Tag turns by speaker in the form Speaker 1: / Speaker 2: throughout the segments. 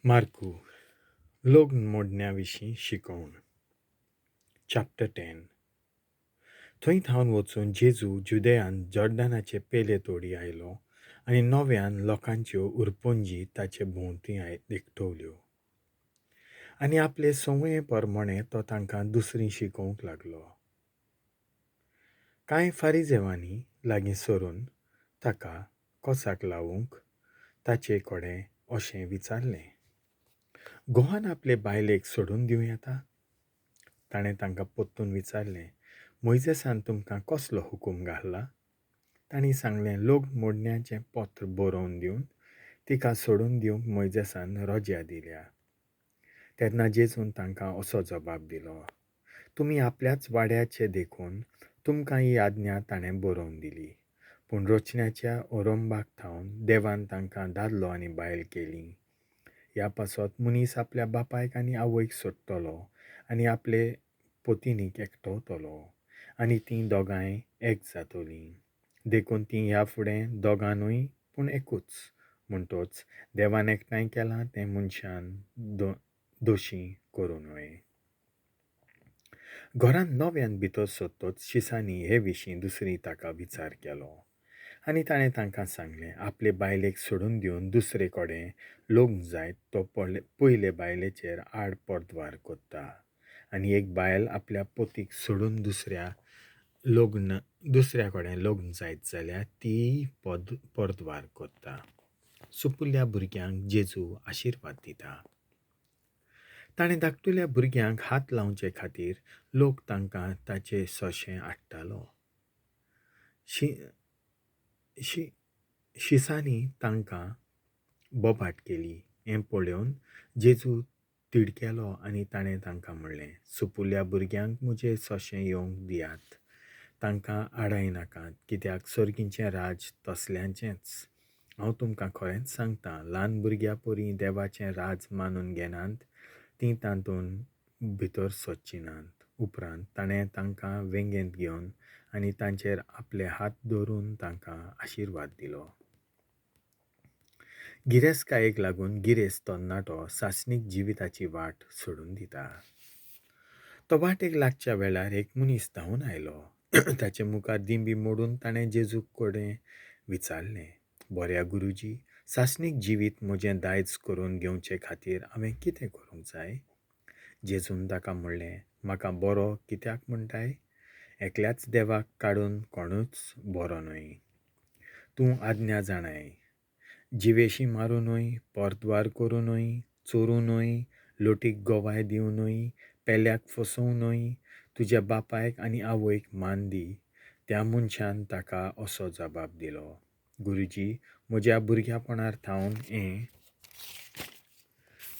Speaker 1: मार्कू, लग्न मोडण्या विशीं शिकोवण, चॅप्टर 10. थंय थावन वचून जेजू जुदेयान जॉर्डनाचे पेले तोडी आयलो आनी नव्यान लोकांच्यो उरपंजी ताचे भोंवती एकठवल्यो आनी आपले संवये प्रमाणे तो तांकां दुसरी शिकोवंक लागलो. कांय फारिजेवांनी लागीं सरून ताका कोसाक लावूंक ताचे कडेन अशें विचारलें, गोहान आपले बायलेक सोडून दिवं येता? ताणें तांकां परतून विचारलें, मोयजेसान तुमकां कसलो हुकूम घाला? तांणी सांगलें, लग्न मोडण्याचें पत्र बरोवन दिवन तिका सोडून दिवंक मोयजेसान रजा दिल्या. तेन्ना जेजून तांकां असो जबाब दिलो, तुमी आपल्याच वाड्याचे देखून तुमकां ही आज्ञा ताणें बरोवन दिली, पूण रचण्याच्या ओरंबाक थावन देवान तांकां दादलो आनी बायल केली. ह्या पासत मनीस आपल्या बापायक आनी आवयक सोडटलो आनी आपले पोतिनीक एकटवतलो आनी तीं दोगांय एक जातलीं. देखून तीं ह्या फुडें दोगां न्हय पूण एकूच. म्हणटोच देवान एकठांय केलां तें मनशान दोशी करूं न्हय. घरांत नव्यान भितर सोदतोच शिसांनी हे विशीं दुसरी ताका विचार केलो आनी ताणें तांकां सांगलें, आपले बायलेक सोडून दिवन दुसरे कडेन लग्न जायत तो पयले बायलेचेर आड परद्वार करता आनी एक बायल आपल्या पोतीक सोडून दुसऱ्या कडेन लग्न जायत जाल्यार ती परद्वार करता. सुपुल्ल्या भुरग्यांक जेजू आशिर्वाद दिता. ताणें धाकटुल्या भुरग्यांक हात लावचे खातीर लोक तांकां ताचे सोशें हाडटालो. शिसांनी तांकां बोबाट केली. हें पळोवन जेजू तिडकेलो आनी ताणें तांकां म्हणलें, सुपुल्ल्या भुरग्यांक म्हजे सोशें येवंक दियात, तांकां आडाय नाकात, कित्याक सर्गीचें राज तसल्यांचेंच. हांव तुमकां खरेंच सांगतां, ल्हान भुरग्यां परी देवाचें राज मानून घेनात तीं तातूंत भितर सरचीं नात. उपरांत ताणें तांकां वेंगेंत घेवन आनी तांचेर आपले हात दवरून तांकां आशिर्वाद दिलो. गिरेस्तकायेक लागून गिरेस्त तरणाटो सासणीक जिविताची वाट सोडून दिता. तो वाटेक लागच्या वेळार एक मनीस धांवून आयलो. ताचे मुखार दिंबी मोडून ताणें जेजू कडेन विचारलें, बऱ्या गुरुजी, सासणीक जिवीत म्हजें दायज करून घेवचे खातीर हांवें कितें करूंक जाय? जेजून ताका म्हणलें, म्हाका बरो कित्याक म्हणटाय? एकल्याच देवाक काडून कोणूच बरो न्हय. तूं आज्ञा जाणाय, जिवेशी मारूं न्हय, परद्वार करूं न्हय, चोरूं न्हय, लोटीक गवाय दिवं न्हय, पेल्याक फसोवं न्हय, तुज्या बापायक आनी आवयक मान दी. त्या मनशान ताका असो जबाब दिलो, गुरुजी, म्हज्या भुरग्यापणार थावन हें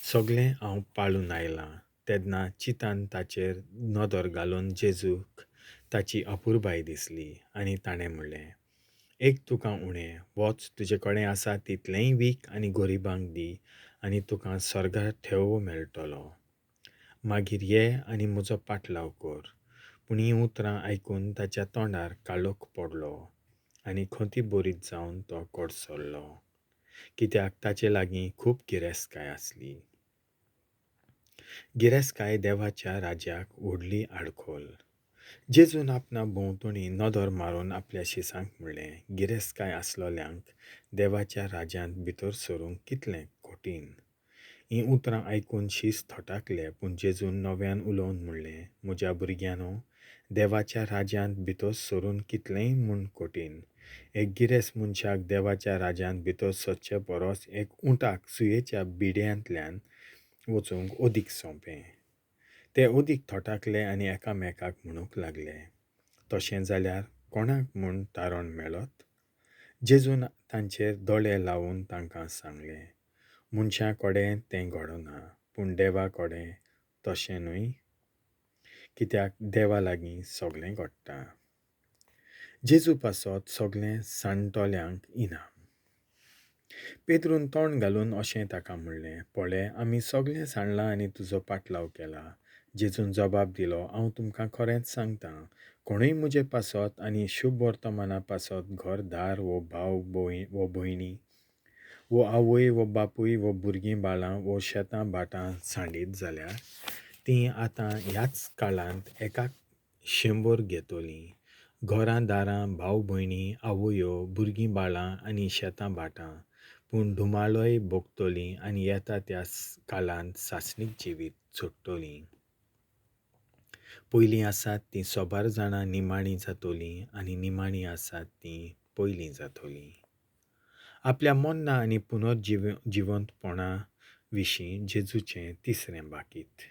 Speaker 1: सगळें हांव पाळून आयलां. तेन्ना चिंतान ताचेर नदर घालून जेजूक ताची अपुरबाय दिसली आनी ताणें म्हणलें, एक तुका उणें, वच तुजे कडेन आसा तितलेंय वीक आनी गरिबांक दी आनी तुका स्वर्गार ठेवो मेळटलो. मागीर ये आनी म्हजो पाटलाव कर. पूण हीं उतरां आयकून ताच्या तोंडार काळोख पडलो आनी खंती बरीत जावन तो कडसरलो, कित्याक ताचे लागीं खूब गिरेस्तकाय आसली. गिरेस्तकाय देवाच्या राज्याक व्हडली आडखोल. जेजून आपणा भोंवतणी नदर मारून आपल्या शिसांक म्हणलें, गिरेस्तकाय आसलोल्यांक देवाच्या राज्यांत भितर सरूंक कितलें कठीण. हीं उतरां आयकून शीस थटाकले, पूण जेजून नव्यान उलोवन म्हणलें, म्हज्या भुरग्यांनो, देवाच्या राज्यांत भितर सरून कितलेंय म्हूण कठीण. एक गिरेस्त मनशाक देवाच्या राज्यांत भितर सरचे परस एक उंटाक सुयेच्या बिड्यांतल्यान वचूंक अदीक सोंपें. ते अदीक थटाकले आनी एकामेकाक म्हणूंक लागले, तशें जाल्यार कोणाक म्हूण तारण मेळत? जेजून तांचेर दोळे लावन तांकां सांगलें, मनशां कडेन तें घडना, पूण देवा कडेन तशें न्हय, कित्याक देवा लागीं सगळें घडटा. जेजू पासत सगळें सांडटल्यांक इनाम. पेद्रून तोंड घालून अशें ताका म्हणलें, पळय, आमी सगळें सांडलां आनी तुजो पाटलाव केला. जेजून जबाब दिलो, हांव तुमकां खरेंच सांगतां, कोणूय म्हजे पासत आनी शुभ वर्तमाना पासत घर दार वो भाव वो भयणी वो आवय वो बापूय वो भुरगीं बाळां वो शेतां भाटां सांडीत जाल्यार तीं आतां ह्याच काळांत एकाक 100 घेतलीं, घरां दारां, भाव भयणी, आवयो, भुरगीं बाळां आनी शेतां भाटां, पूण धुमाळोय भोगतलीं आनी येता त्या काळांत सासणीक जिवीत जोडटलीं. पयलीं आसात तीं सोबार जाणां निमाणीं जातलीं आनी निमाणीं आसात तीं पयलीं जातलीं. आपल्या मन्ना आनी पुनर्जिवंतपणा विशीं जेजूचें तिसरें बाकीत.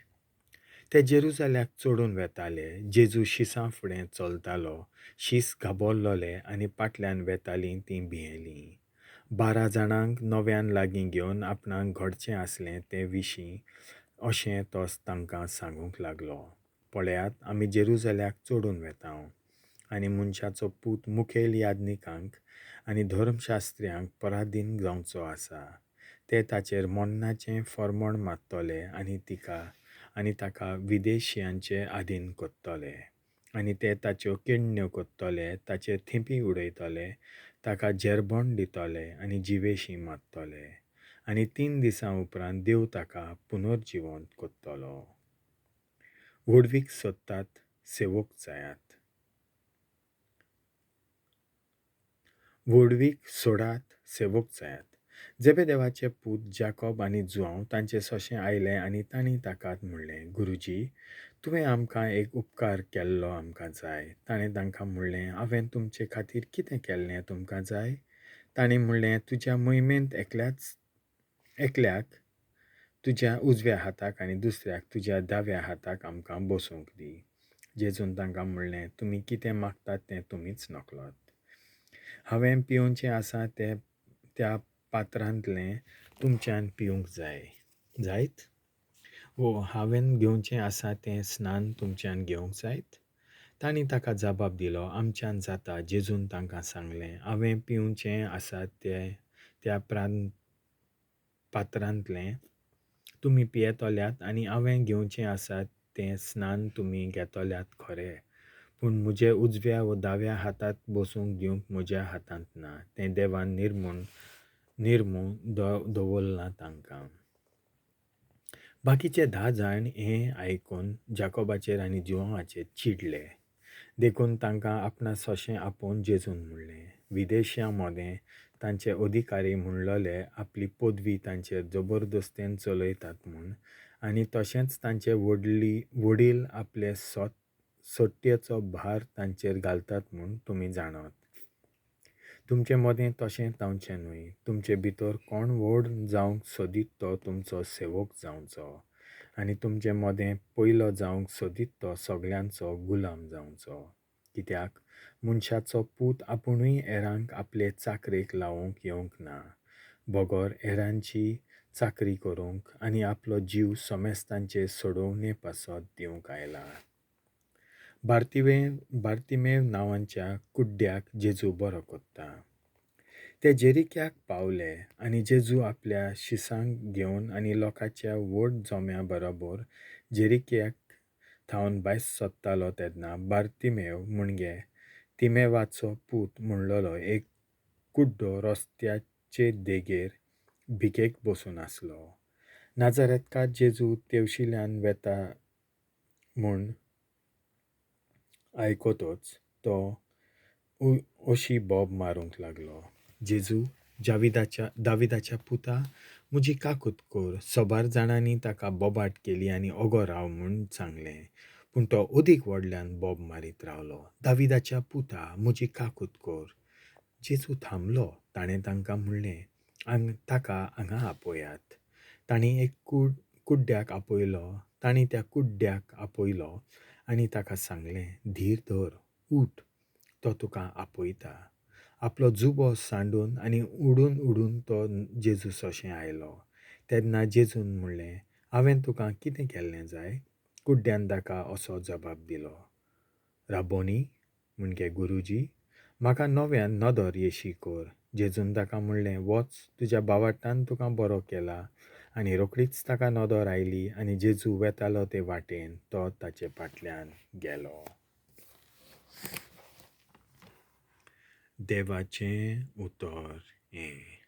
Speaker 1: ते जेरुजाल्याक चडून वेताले. जेजू शिसां फुडें चलतालो. शीस घाबरलोले आनी पाटल्यान वेतालीं तीं भियेलीं. 12 जाणांक नव्यान लागीं घेवन आपणाक घडचें आसलें ते विशीं अशें तो तांकां सांगूंक लागलो. पळयात, आमी जेरुजाल्याक चडून वेता आनी मनशाचो पूत मुखेल याज्ञिकांक आनी धर्मशास्त्र्यांक पराधीन जावचो आसा. ते ताचेर मरणाचें फर्मण मारतले आनी ताका विदेशियांचे आधीन करतले आनी ते ताच्यो केण्ण्यो करतले, ताचेर थेंपी उडयतले, ताका झेरबण दितले आनी जिवेशी मारतले आनी 3 दिसां उपरांत देव ताका पुनर्जिवंत करतलो. व्हडवीक सोदतात, सेवक जायात. व्हडवीक सोडात, सेवक जायात. जेबेदेवाचे पूत जाकोब आनी जुआंव तांचे सोशें आयले आनी तांणी ताका म्हणलें, गुरुजी, तुवें आमकां एक उपकार केल्लो आमकां जाय. ताणें तांकां म्हणलें, हांवें तुमचे खातीर कितें केल्लें तुमकां जाय? ताणें म्हणलें, तुज्या मोहिमेंत एकल्याक तुज्या उजव्या हाताक आनी दुसऱ्याक तुज्या दाव्या हाताक आमकां बसूंक दी. जेजून तांकां म्हणलें, तुमी कितें मागतात तें तुमीच नकळत. हांवें पिवचें आसा तें त्या पात्रांतलें तुमच्यान पिवंक जायत, वो हांवें घेवचें आसा तें स्नान तुमच्यान घेवंक जायत? तांणी ताका जबाब दिलो, आमच्यान जाता. जेजून तांकां सांगलें, हांवें पिवचें आसा तें त्या पात्रांतलें तुमी पियेतल्यात आनी हांवें घेवचें आसा तें स्नान तुमी घेतल्यात खरें, पूण म्हजे उजव्या व दाव्या हातांत बसूंक दिवंक म्हज्या हातांत ना. तें देवान निर्मून दवरलां तांकां. बाकीचे 10 जाण हें आयकून जाकोबाचेर आनी जुआंवाचेर चिडले. देखून तांकां आपणा सोशें आपोवन जेजून म्हणलें, विदेशां मदें तांचे अधिकारी म्हणलोले आपली पदवी तांचेर जबरदस्तेन चलयतात म्हूण, आनी तशेंच तांचे वडील आपले सट्येचो भार तांचेर घालतात म्हूण तुमी जाणात. तुमचे मदें तशें जावचें न्हय. तुमचे भितर कोण व्हड जावंक सोदीत तो तुमचो सेवक जावचो आनी तुमचे मदें पयलो जावंक सोदीत तो सगल्यांचो गुलाम जावचो. कित्याक मनशाचो पूत आपुणूय हेरांक आपले चाकरेक लावंक येवंक ना, बगर हेरांची चाकरी करूंक आनी आपलो जीव समेस्तांचे सोडोवणे पासत दिवंक आयला. बार्तिमेव नांवाच्या कुड्ड्याक जेजू बरो करता. ते जेरिक्याक पावले आनी जेजू आपल्या शिसांक घेवन आनी लोकांच्या व्हड जम्या बरोबर जेरिक्याक थावन भायर सोदतालो तेन्ना बार्तिमेव म्हणजे तिमेवाचो पूत म्हणलोलो एक कुड्डो रस्त्याचे देगेर भिकेक बसून आसलो. नाजारेतकार जेजू तेवशिल्यान वेता म्हूण आयकतच तो अशी बोब मारूंक लागलो, जेजू, दाविदाच्या पुता, म्हजी काकूत कर. सोबार जाणांनी ताका बोबाट केली आनी ओगो राव म्हूण सांगलें, पूण तो अदीक व्हडल्यान बोब मारीत रावलो, दाविदाच्या पुता, म्हजी काकूत कर. जेजू थांबलो. ताणें तांकां म्हणलें, ताका हांगा आपोयात. तांणी एक कुड्ड्याक आपयलो. तांणी त्या कुड्ड्याक आपयलो आनी ताका सांगलें, धीर धर, उठ, तो तुका आपयता. आपलो जुबो सांडून आनी उडून उडून तो जेजू सोशें आयलो. तेन्ना जेजून म्हणलें, हांवें तुका कितें केल्लें जाय? कुड्ड्यान ताका असो जबाब दिलो, राबोनी म्हणजे गुरुजी, म्हाका नव्यान नदर येशी कर. जेजून ताका म्हणलें, वच, तुज्या बावाटान तुका बरो केला. आनी रोखडीच ताका नदर आयली आनी जेजू वेतालो ते वाटेन तो ताचे फाटल्यान गेलो. देवाचें उतर हें.